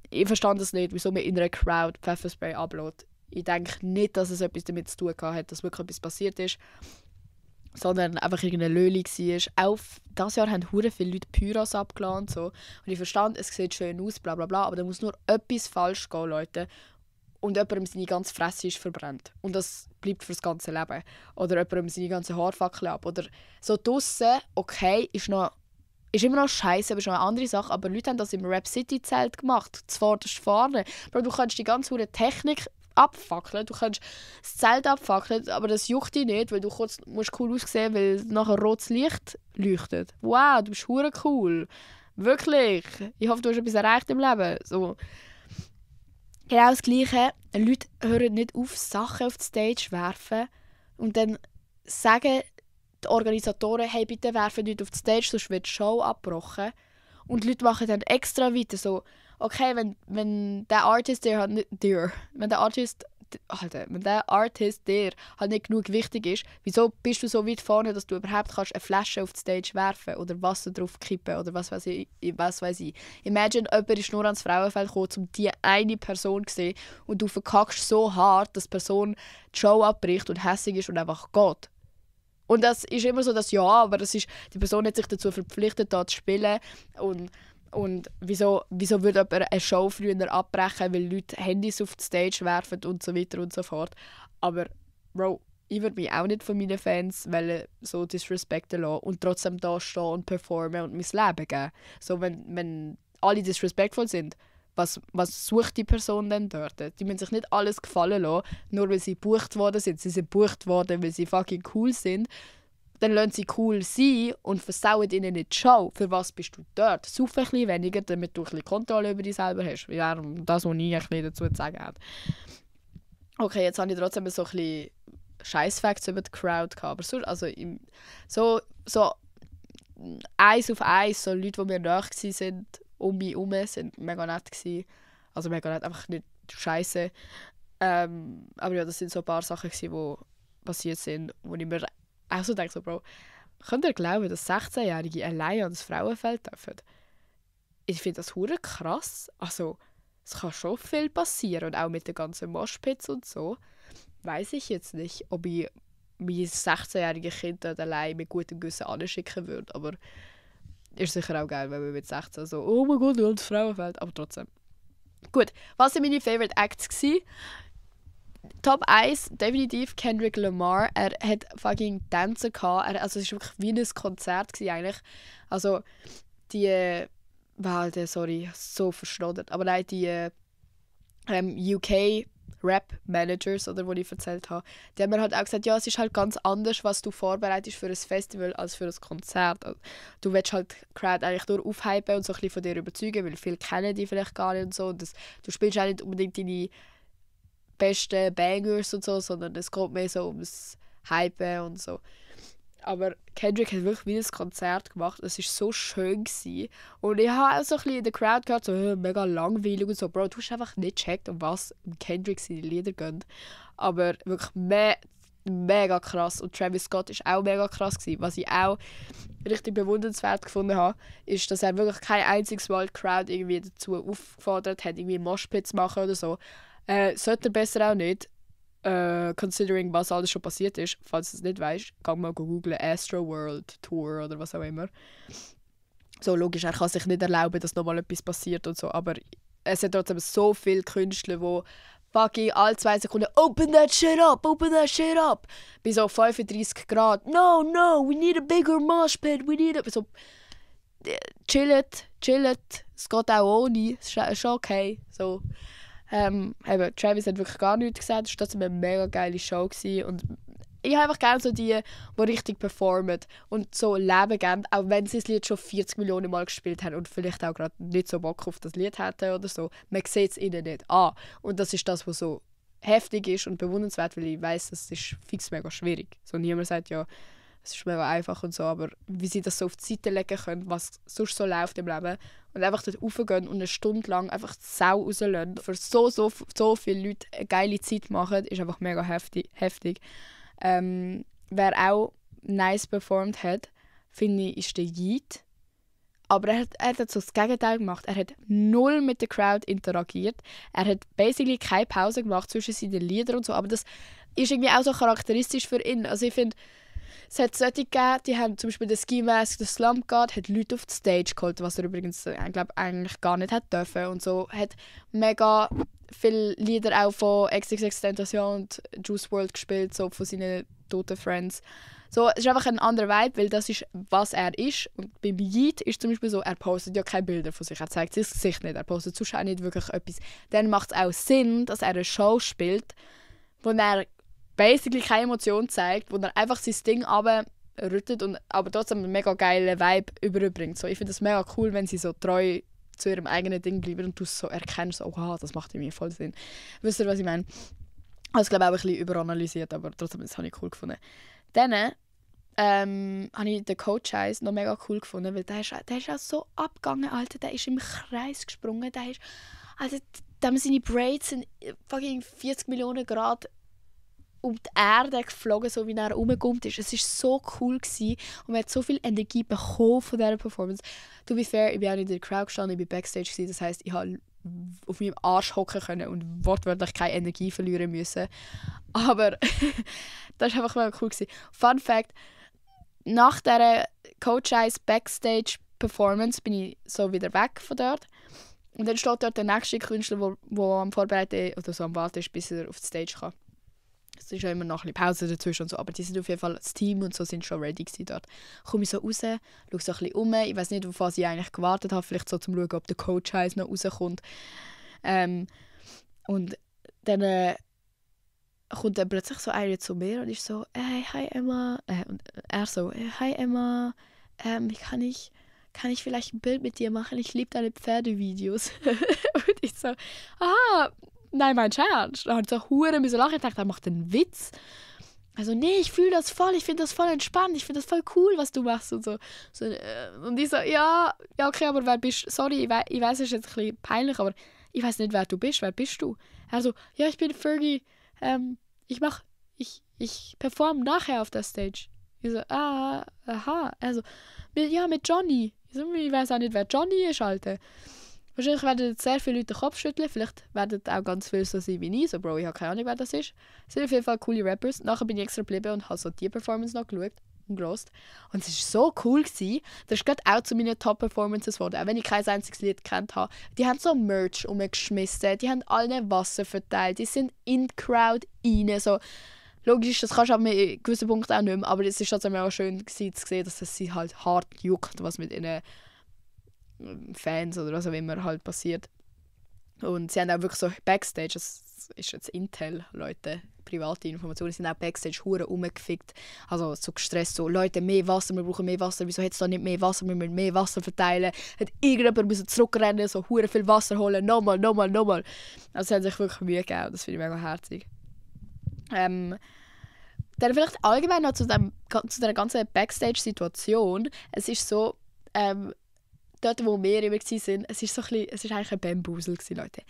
Ich verstand es nicht, wieso man in einer Crowd Pfefferspray ablässt. Ich denke nicht, dass es etwas damit zu tun hat, dass wirklich etwas passiert ist, sondern einfach irgendeine Löli war. Auch dieses Jahr haben hure viele Leute Pyros abgeladen und so. Und ich verstand, es sieht schön aus, bla bla bla, aber da muss nur etwas falsch gehen, Leute. Und jemandem seine ganze Fresse ist verbrannt. Und das bleibt für das ganze Leben. Oder jemandem seine ganze Haarfackel ab. Oder so draussen, okay, ist immer noch scheiße, aber ist noch eine andere Sache. Aber Leute haben das im Rap City Zelt gemacht. Zuvorderst vorne. Bro, du kannst die ganze hure Technik abfackeln. Du kannst das Zelt abfackeln, aber das juckt dich nicht, weil du kurz musst cool aussehen, weil nachher rotes Licht leuchtet. Wow, du bist hure cool. Wirklich. Ich hoffe, du hast etwas erreicht im Leben. So. Genau das Gleiche. Leute hören nicht auf, Sachen auf die Stage werfen und dann sagen die Organisatoren, hey, bitte werfen nicht auf die Stage, sonst wird die Show abgebrochen. Und die Leute machen dann extra weiter. So, okay, wenn der Artist dir halt nicht wenn der Artist dir halt nicht genug wichtig ist, wieso bist du so weit vorne, dass du überhaupt kannst eine Flasche auf die Stage werfen oder Wasser drauf kippen oder was weiß ich. Imagine, jemand ist nur ans Frauenfeld gekommen, um die eine Person zu sehen und du verkackst so hart, dass die Person die Show abbricht und hässig ist und einfach geht. Und das ist immer so, dass ja, aber das ist, die Person hat sich dazu verpflichtet, da zu spielen und wieso würde jemand eine Show früher abbrechen, weil Leute Handys auf die Stage werfen und so weiter und so fort. Aber, Bro, ich würde mich auch nicht von meinen Fans so disrespekten lassen und trotzdem da stehen und performen und mein Leben geben. So, wenn alle disrespectful sind, was sucht die Person denn dort? Die müssen sich nicht alles gefallen lassen, nur weil sie gebucht worden sind. Sie sind gebucht worden, weil sie fucking cool sind. Dann lassen sie cool sein und versauen ihnen nicht die Show. Für was bist du dort? Sauf ein bisschen weniger, damit du ein bisschen Kontrolle über dich selber hast. Ja, das, was ich ein bisschen dazu zu sagen habe. Okay, jetzt habe ich trotzdem so ein bisschen Scheiß-Facts über die Crowd gehabt. Aber sonst, also so eins auf eins, so Leute, die mir nahe waren, um mich herum, sind mega nett gewesen. Also mega nett, einfach nicht scheiße. Aber ja, das sind so ein paar Sachen gewesen, die passiert sind, wo ich mir auch so denke, so, Bro, könnt ihr glauben, dass 16-Jährige allein ans Frauenfeld dürfen? Ich finde das hure krass. Also, es kann schon viel passieren und auch mit den ganzen Moshpits und so. Weiß ich jetzt nicht, ob ich mein 16-jähriges Kind dort allein mit gutem Gewissen anschicken würde, aber ist sicher auch geil, wenn man mit 16 so, oh mein Gott, ans Frauenfeld, aber trotzdem. Gut, was waren meine Favorite Acts gewesen? Top 1, definitiv Kendrick Lamar. Er hat fucking Tänze gehabt. Also es war wirklich wie ein Konzert gewesen, eigentlich. Also die, sorry, so verschnodert. Aber nein, die UK Rap Managers, oder wo ich erzählt habe, die haben mir halt auch gesagt, ja, es ist halt ganz anders, was du vorbereitest für ein Festival als für ein Konzert. Also, du willst halt die Crowd eigentlich nur aufhypen und so ein bisschen von dir überzeugen, weil viele kennen die vielleicht gar nicht und so. Du spielst auch nicht unbedingt deine besten Bangers und so, sondern es geht mehr so ums Hypen und so. Aber Kendrick hat wirklich wie ein Konzert gemacht. Es war so schön gewesen. Und ich habe auch so ein bisschen in der Crowd gehört, so mega langweilig und so. Bro, du hast einfach nicht gecheckt, um was Kendrick seine Lieder gehen. Aber wirklich mega krass. Und Travis Scott war auch mega krass gewesen. Was ich auch richtig bewundernswert gefunden habe, ist, dass er wirklich kein einziges Mal die Crowd irgendwie dazu aufgefordert hat, irgendwie Moshpits zu machen oder so. Sollte er besser auch nicht. Considering, was alles schon passiert ist. Falls du es nicht weißt, kann mal googlen Astro World Tour oder was auch immer. So logisch, er kann sich nicht erlauben, dass nochmal etwas passiert und so, aber es sind trotzdem so viele Künstler, die fucking alle 2 Sekunden open that shit up, bei so 35 Grad. No, we need a bigger mosh pit, we need a... So, chillet, es geht auch ohne, es ist schon okay, so. Travis hat wirklich gar nichts gesagt. Es war trotzdem eine mega geile Show gewesen. Und ich habe einfach gerne so die richtig performen und so Leben geben, auch wenn sie das Lied schon 40 Millionen Mal gespielt haben und vielleicht auch gerade nicht so Bock auf das Lied hatten oder so. Man sieht es ihnen nicht an. Und das ist das, was so heftig ist und bewundernswert, weil ich weiss, das ist fix mega schwierig. So niemand sagt ja, es ist mega einfach und so, aber wie sie das so auf die Seite legen können, was sonst so läuft im Leben und einfach dort raufgehen und eine Stunde lang einfach die Sau rauslassen, für so viele Leute eine geile Zeit machen, ist einfach mega heftig. Wer auch nice performt hat, finde ich, ist der Yeet. Aber er hat so das Gegenteil gemacht. Er hat null mit der Crowd interagiert. Er hat basically keine Pause gemacht zwischen seinen Liedern und so. Aber das ist irgendwie auch so charakteristisch für ihn. Also ich finde, es hat solche gegeben, die haben zum Beispiel den Ski Mask, den Slump God, hat Leute auf die Stage geholt, was er übrigens eigentlich gar nicht hat dürfen. Und so hat mega viele Lieder auch von XXXTentacion und Juice WRLD gespielt, so von seinen toten Friends. So, es ist einfach ein anderer Vibe, weil das ist, was er ist. Und beim Yeet ist zum Beispiel so, er postet ja keine Bilder von sich, er zeigt sich das Gesicht nicht, er postet sonst auch nicht wirklich etwas. Dann macht es auch Sinn, dass er eine Show spielt, wo er basically keine Emotion zeigt, wo er einfach sein Ding runterrüttet und aber trotzdem einen mega geilen Vibe überbringt. So, ich finde es mega cool, wenn sie so treu zu ihrem eigenen Ding bleiben und du so erkennst, so, oha, das macht irgendwie voll Sinn. Wisst ihr, was ich meine? Also, ich glaube auch ein bisschen überanalysiert, aber trotzdem, das habe ich cool gefunden. Dann habe ich den Coach Eyes noch mega cool gefunden, weil der ist auch so abgegangen, Alter. Der ist im Kreis gesprungen. Also, seine Braids sind fucking 40 Millionen Grad um die Erde geflogen, so wie er rumgekommen ist. Es war so cool gewesen und man hat so viel Energie bekommen von dieser Performance. To be fair, ich bin auch nicht in der Crowd gestanden, ich war Backstage gewesen, das heisst, ich konnte auf meinem Arsch hocken können und wortwörtlich keine Energie verlieren müssen. Aber das war einfach mega cool gewesen. Fun Fact: Nach dieser Coach Eyes Backstage Performance bin ich so wieder weg von dort. Und dann steht dort der nächste Künstler, der am Vorbereiten oder so am Warten ist, bis er auf die Stage kann. Es ist ja immer noch ein bisschen Pause dazwischen und so, aber die sind auf jeden Fall, das Team und so sind schon ready gewesen dort. Komme ich so raus, schaue so ein bisschen um, ich weiß nicht, auf was ich eigentlich gewartet habe, vielleicht so zum Schauen, ob der Coach Eyes noch rauskommt. Und dann kommt dann plötzlich so einer zu mir und ist so, hey, hi Emma. Und er so, hi Emma, kann ich vielleicht ein Bild mit dir machen? Ich liebe deine Pferdevideos. Und ich so, nein, mein Scherz. Dann hat so hure müssen lachen. Ich dachte, er macht einen Witz. Also, nee, ich fühle das voll, ich finde das voll entspannt, ich finde das voll cool, was du machst und so. Und ich so, ja, okay, aber wer bist du? Sorry, ich weiß, es ist jetzt ein bisschen peinlich, aber ich weiß nicht, wer du bist. Wer bist du? Er so, ja, ich bin Fergie. Ich performe nachher auf der Stage. Ich so, aha. Also, mit Johnny. Ich weiß auch nicht, wer Johnny ist, Alter. Wahrscheinlich werden jetzt sehr viele Leute den Kopf schütteln. Vielleicht werden auch ganz viele so sein wie ich. So, Bro, ich habe keine Ahnung, wer das ist. Es sind auf jeden Fall coole Rappers. Nachher bin ich extra geblieben und habe so die Performance noch geschaut und gelost. Und es war so cool gewesen. Das ist gerade auch zu meinen Top-Performances geworden. Auch wenn ich kein einziges Lied gekannt habe. Die haben so Merch umgeschmissen. Die haben allen Wasser verteilt. Die sind in die Crowd rein. So, logisch, das kannst du ab einem gewissen Punkt auch nicht mehr. Aber es war trotzdem auch schön gewesen, zu sehen, dass es sie halt hart juckt, was mit ihnen Fans oder was auch immer halt passiert. Und sie haben auch wirklich so Backstage, das ist jetzt Intel, Leute, private Informationen, sind auch Backstage hure rumgefickt, also so gestresst, so Leute, mehr Wasser, wir brauchen mehr Wasser, wieso hat es da nicht mehr Wasser, wir müssen mehr Wasser verteilen, hat irgendjemand müssen zurückrennen, so hure viel Wasser holen, nochmal. Also sie haben sich wirklich Mühe gegeben, das finde ich mega herzig. Dann vielleicht allgemein noch zu der ganzen Backstage-Situation. Es ist so, dort, wo wir immer waren, es ist eigentlich ein Bambusel gewesen, Leute.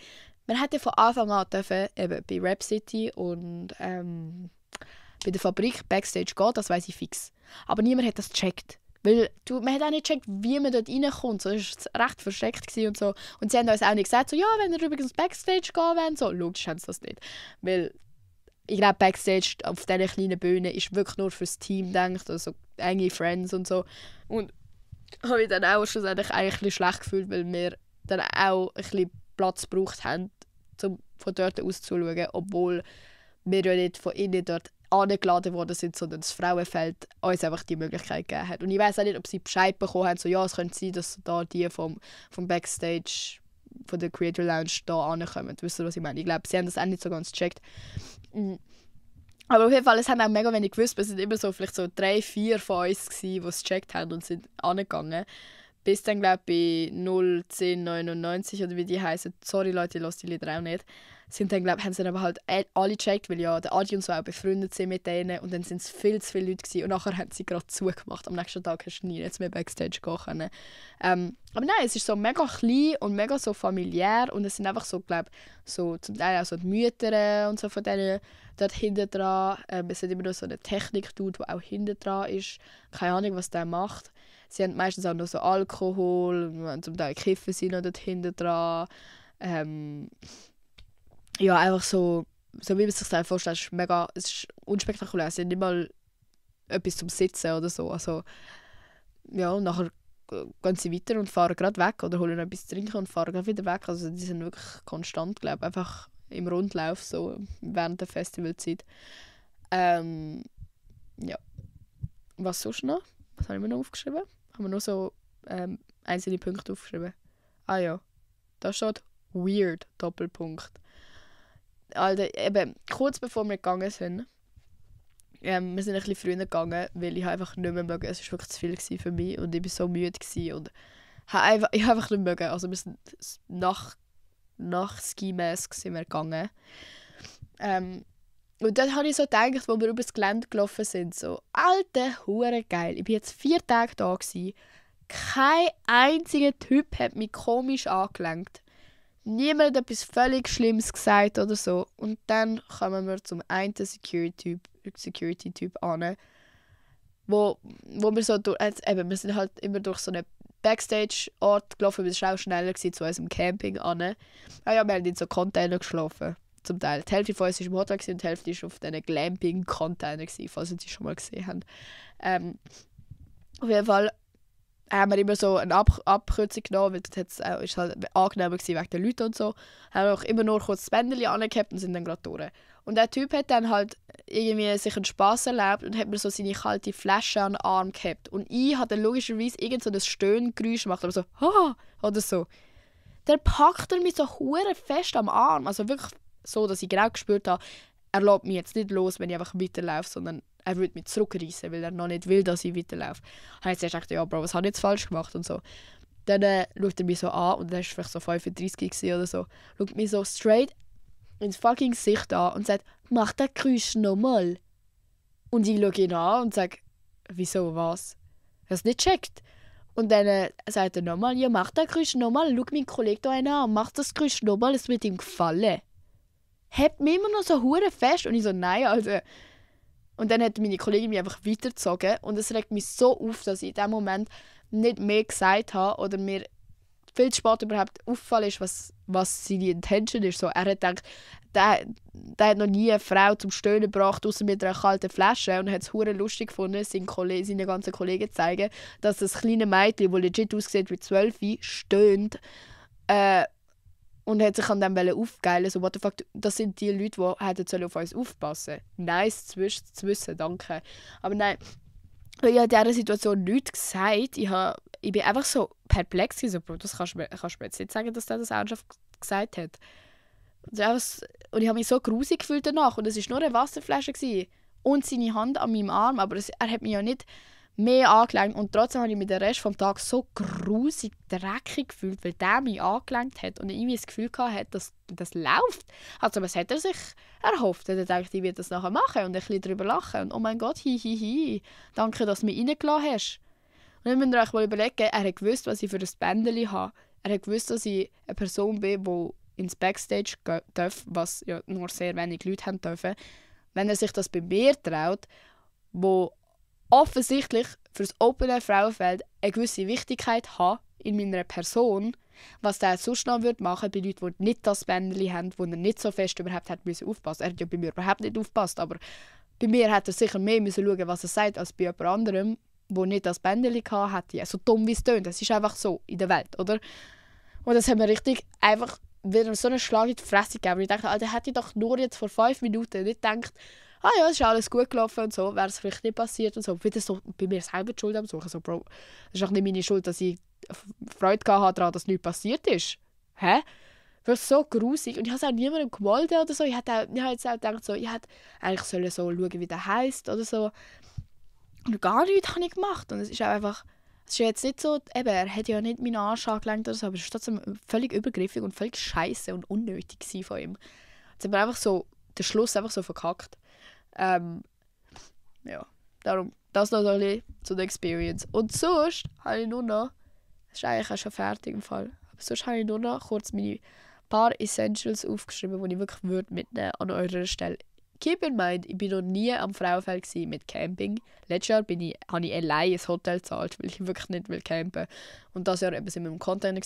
Man hätte von Anfang an dürfen, eben bei Rap City und bei der Fabrik Backstage gehen, das weiss ich fix. Aber niemand hat das gecheckt. Weil man hat auch nicht gecheckt, wie man dort reinkommt. So, es war recht versteckt und so. Und sie haben uns auch nicht gesagt, so, ja, wenn ihr übrigens Backstage gehen wollt, so, logisch haben sie das nicht. Weil ich glaube, Backstage auf diesen kleinen Bühnen ist wirklich nur fürs Team gedacht, also enge Friends und so. Und habe ich dann auch schlussendlich eigentlich ein bisschen schlecht gefühlt, weil wir dann auch ein bisschen Platz gebraucht haben, um von dort aus zu schauen, obwohl wir ja nicht von innen dort angeladen worden sind, sondern das Frauenfeld uns einfach die Möglichkeit gegeben hat. Und ich weiß auch nicht, ob sie Bescheid bekommen haben, so ja, es könnte sein, dass da die vom Backstage, von der Creator Lounge da ankommen. Wisst ihr, was ich meine? Ich glaube, sie haben das auch nicht so ganz gecheckt. Aber auf jeden Fall, es haben auch mega wenig gewusst. Es sind immer so vielleicht so 3, 4 von uns, die es gecheckt haben und sind angegangen. bis dann, glaube ich, bei 01099 oder wie die heißen. Sorry Leute, ich höre die Lieder auch nicht. Haben sie dann aber halt alle gecheckt, weil ja der Adi und so auch befreundet sind mit denen. Und dann sind es viel zu viele Leute gewesen. Und nachher haben sie gerade zugemacht. Am nächsten Tag hast du nie jetzt mehr Backstage gehen können. Aber nein, es ist so mega klein und mega so familiär. Und es sind einfach so, glaube so zum Teil auch so die Mütter und so von denen dort hinten dran. Es hat immer noch so eine Technik-Dude, der auch hinten dran ist. Keine Ahnung, was der macht. Sie haben meistens auch noch so Alkohol, zum Teil kiffen sie noch dort hinten dran. Ja, einfach so wie man sich das vorstellt, es ist unspektakulär. Es ist nicht mal etwas zum Sitzen oder so. Also, ja, und nachher gehen sie weiter und fahren gerade weg oder holen etwas zu trinken und fahren gerade wieder weg. Also die sind wirklich konstant, glaube ich, einfach im Rundlauf so während der Festivalzeit. Ja. Was sonst noch? Was habe ich mir noch aufgeschrieben? Haben wir noch so einzelne Punkte aufgeschrieben? Ah ja, da steht «Weird», Doppelpunkt. Alter, eben, kurz bevor wir gegangen sind, wir sind ein bisschen früher gegangen, weil ich einfach nicht mehr mögen. Es war wirklich zu viel für mich und ich war so müde und ich habe einfach nicht mögen. Also wir sind nach Ski-Mask sind wir gegangen. Und dann habe ich so gedacht, als wir über das Gelände gelaufen sind, so, Alter, hure geil. Ich war jetzt 4 Tage da gewesen. Kein einziger Typ hat mich komisch angelenkt. Niemand hat etwas völlig Schlimmes gesagt oder so. Und dann kommen wir zum einen Security-Typ an, wo wir so durch, wir sind halt immer durch so einen Backstage-Ort gelaufen, das war auch schneller zu unserem Camping an. Ah ja, wir haben in so Container geschlafen. Zum Teil. Die Hälfte von uns war im Hotel und die Hälfte war auf diesen Glamping-Container, falls ihr die schon mal gesehen habt. Auf jeden Fall haben wir immer so eine Abkürzung genommen, weil das ist halt angenehmer gewesen wegen den Leuten und so. Haben wir auch immer nur kurz das Bändchen angehabt und sind dann gerade durch. Und der Typ hat dann halt irgendwie sich einen Spass erlaubt und hat mir so seine kalte Flasche an den Arm gehabt. Und ich hatte dann logischerweise irgend so ein Stöhngeräusch gemacht, aber so «Ha!» oder so. Dann packt er mich so hure fest am Arm, also wirklich so, dass ich genau gespürt habe, er lässt mich jetzt nicht los, wenn ich einfach weiterlaufe, sondern er würde mich zurückreißen, weil er noch nicht will, dass ich weiterlaufe. Ich habe jetzt gedacht, ja Bro, was habe ich jetzt falsch gemacht und so. Dann schaut er mich so an und er war vielleicht so 35 oder so, schaut mich so straight ins fucking Gesicht an und sagt, mach den Geräusch nochmal. Und ich schaue ihn an und sage, wieso, was? Er hat es nicht gecheckt. Und dann sagt er nochmal, ja mach den Geräusch nochmal, schau meinen Kollegen da an, mach das Geräusch nochmal, es wird ihm gefallen. Hat mich immer noch so hure fest und ich so, nein, also. Und dann hat meine Kollegin mich einfach weitergezogen und es regt mich so auf, dass ich in dem Moment nicht mehr gesagt habe oder mir viel zu spät überhaupt auffallen ist, was seine Intention ist. So, er hat gedacht, der hat noch nie eine Frau zum Stöhnen gebracht, außer mit einer kalten Flasche und hat es hure lustig gefunden, seinen ganzen Kollegen zu zeigen, dass das kleine Mädchen, das legit aussieht wie 12, stöhnt. Und hat sich an dem aufgeilen. So, what the fuck, das sind die Leute, die hätten auf uns aufpassen sollen. Nice zu wissen, danke. Aber nein, ich habe in dieser Situation nichts gesagt. Ich bin einfach so perplex. So, Bro, das kannst du mir jetzt nicht sagen, dass der das ernsthaft gesagt hat. Und ich habe mich so grusig gefühlt danach. Und es war nur eine Wasserflasche. Und seine Hand an meinem Arm. Aber er hat mich ja nicht mehr angelenkt. Und trotzdem habe ich mich den Rest des Tages so grusig dreckig gefühlt, weil der mich angelenkt hat und ich irgendwie das Gefühl hatte, dass das läuft. Also was hat er sich erhofft? Er dachte, ich werde das nachher machen und ein bisschen darüber lachen. Und oh mein Gott, hi. Danke, dass du mich reingelassen hast. Und dann müsst ihr euch mal überlegen, er hat gewusst, was ich für ein Bändchen habe. Er hat gewusst, dass ich eine Person bin, die ins Backstage gehen darf, was ja nur sehr wenig Leute haben dürfen. Wenn er sich das bei mir traut, wo offensichtlich für das Open Frauenfeld eine gewisse Wichtigkeit hat in meiner Person, was der sonst noch machen würde bei Leuten, die nicht das Bändchen haben, wo er nicht so fest überhaupt hat müssen aufpassen. Er hat ja bei mir überhaupt nicht aufgepasst, aber bei mir hat er sicher mehr müssen schauen, was er sagt, als bei jemand anderem, der nicht das Bändchen hatte. So dumm wie es tönt, das ist einfach so in der Welt, oder? Und das hat mir richtig einfach wieder so einen Schlag in die Fresse gegeben. Ich dachte, Alter, hätte ich doch nur jetzt vor 5 Minuten nicht gedacht, ja, es ist alles gut gelaufen und so, wäre es vielleicht nicht passiert und so. Wieder so bei mir selber die Schuld am Suchen. So, Bro, das ist doch nicht meine Schuld, dass ich Freude daran hatte, dass nichts passiert ist. Hä? Das ist so grusig. Und ich habe es auch niemandem gemolden oder so. Ich habe jetzt auch gedacht, so, ich hätte eigentlich schauen, wie der heisst oder so. Und gar nichts habe ich gemacht. Und es ist auch einfach Es ist ja jetzt nicht so, eben, er hat ja nicht meinen Arsch angelenkt oder so, aber es war trotzdem völlig übergriffig und völlig scheiße und unnötig von ihm. Jetzt haben wir einfach so, den Schluss einfach so verkackt. Ja, darum, das noch so ein bisschen zu der Experience. Und sonst habe ich nur noch, das ist eigentlich auch schon fertig im Fall, aber sonst habe ich nur noch kurz meine paar Essentials aufgeschrieben, die ich wirklich mitnehmen an eurer Stelle. Keep in mind, ich war noch nie am Frauenfeld mit Camping. Letztes Jahr habe ich allein ein Hotel gezahlt, weil ich wirklich nicht will campen. Und dieses Jahr sind wir im Container,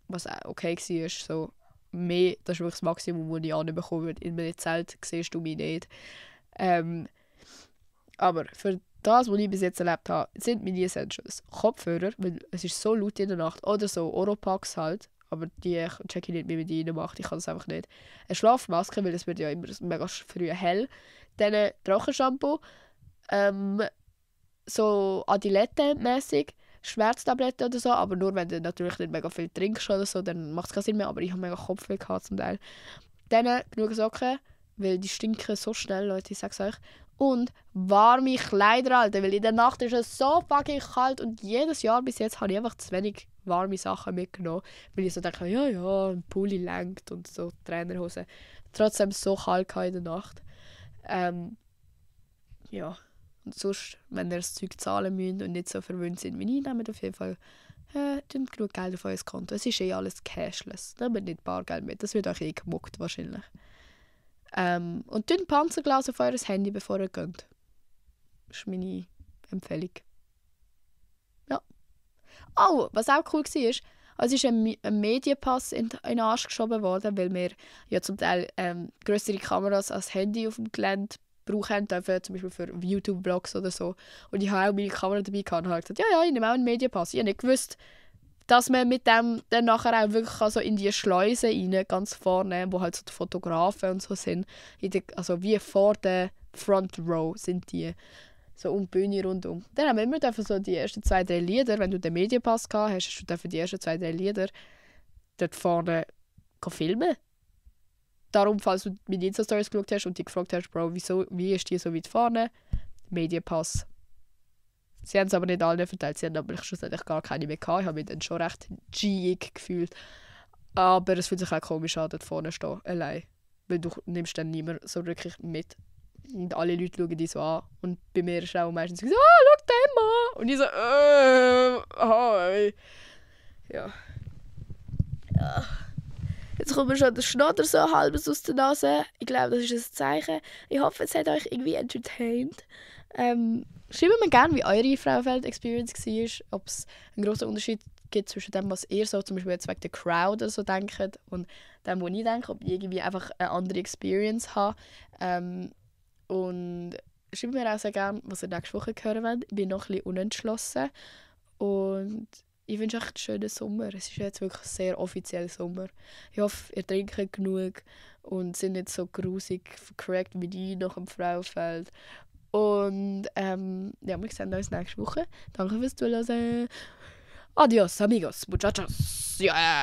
was auch okay war. So mehr, das ist wirklich das Maximum, das ich anbekommen würde. In meinem Zelt siehst du mich nicht. Aber für das, was ich bis jetzt erlebt habe, sind meine Essentials Kopfhörer, weil es ist so laut in der Nacht. Oder so Oropax halt. Aber die check ich nicht, wie man die reinmacht. Ich kann das einfach nicht. Eine Schlafmaske, weil es wird ja immer mega früh hell. Dann Trockenshampoo. So Adilette-mässig. Schmerztabletten oder so. Aber nur, wenn du natürlich nicht mega viel trinkst oder so, dann macht es keinen Sinn mehr. Aber ich habe mega Kopfweh gehabt zum Teil. Dann genug Socken, weil die stinken so schnell, Leute, ich sag's euch. Und warme Kleider, Alter, weil in der Nacht ist es so fucking kalt und jedes Jahr bis jetzt habe ich einfach zu wenig warme Sachen mitgenommen, weil ich so denke, ja, ein Pulli lenkt und so Trainerhose. Trotzdem so kalt in der Nacht. Ja, und sonst, wenn ihr das Zeug zahlen müsst und nicht so verwöhnt sind wie ich, nehmt auf jeden Fall genug Geld auf euer Konto. Es ist alles cashless, nehmt nicht Bargeld mit, das wird euch gemuckt wahrscheinlich. Und tun Panzerglas auf euer Handy, bevor ihr geht. Das ist meine Empfehlung. Ja. Oh, was auch cool war, also ist ein Medienpass in den Arsch geschoben worden, weil wir ja zum Teil grössere Kameras als Handy auf dem Gelände brauchen dürfen, zum Beispiel für YouTube-Vlogs oder so. Und ich habe auch meine Kamera dabei gehabt und habe gesagt, ja, ich nehme auch einen Medienpass. Ich habe nicht gewusst, dass man mit dem dann nachher auch wirklich so in die Schleuse rein, ganz vorne, wo halt so die Fotografen und so sind, also wie vor der Front Row sind die, so um die Bühne rundum. Dann haben wir immer so die ersten 2-3 Lieder, wenn du den Medienpass gehabt hast, hast du die ersten 2-3 Lieder dort vorne filmen. Darum, falls du meine Insta-Stories geschaut hast und dich gefragt hast, Bro, wie ist die so weit vorne? Medienpass. Sie haben es aber nicht allen verteilt, sie haben aber schlussendlich gar keine mehr gehabt. Ich habe mich dann schon recht G-ig gefühlt. Aber es fühlt sich auch komisch an, dort vorne stehen, allein. Weil du nimmst dann niemand so wirklich mit. Und alle Leute schauen dich so an. Und bei mir ist auch meistens so, schau den mal! Und ich so, hi. Ja. Jetzt kommt mir schon der Schnotter so halbes aus der Nase. Ich glaube, das ist ein Zeichen. Ich hoffe, es hat euch irgendwie entertained. Schreibt mir gerne, wie eure Frauenfeld-Experience war. Ob es einen grossen Unterschied gibt zwischen dem, was ihr so zum Beispiel jetzt wegen der Crowd oder so denkt und dem, was ich denke. Ob ich irgendwie einfach eine andere Experience habe. Und schreibt mir auch sehr gerne, was ihr nächste Woche hören wollt. Ich bin noch ein bisschen unentschlossen. Und ich wünsche euch einen schönen Sommer. Es ist jetzt wirklich sehr offiziell Sommer. Ich hoffe, ihr trinkt genug und sind nicht so grusig vercrackt wie ich nach dem Frauenfeld. Und ja, wir sehen uns nächste Woche. Danke fürs Zuhören. Adios, amigos, muchachos. Yeah.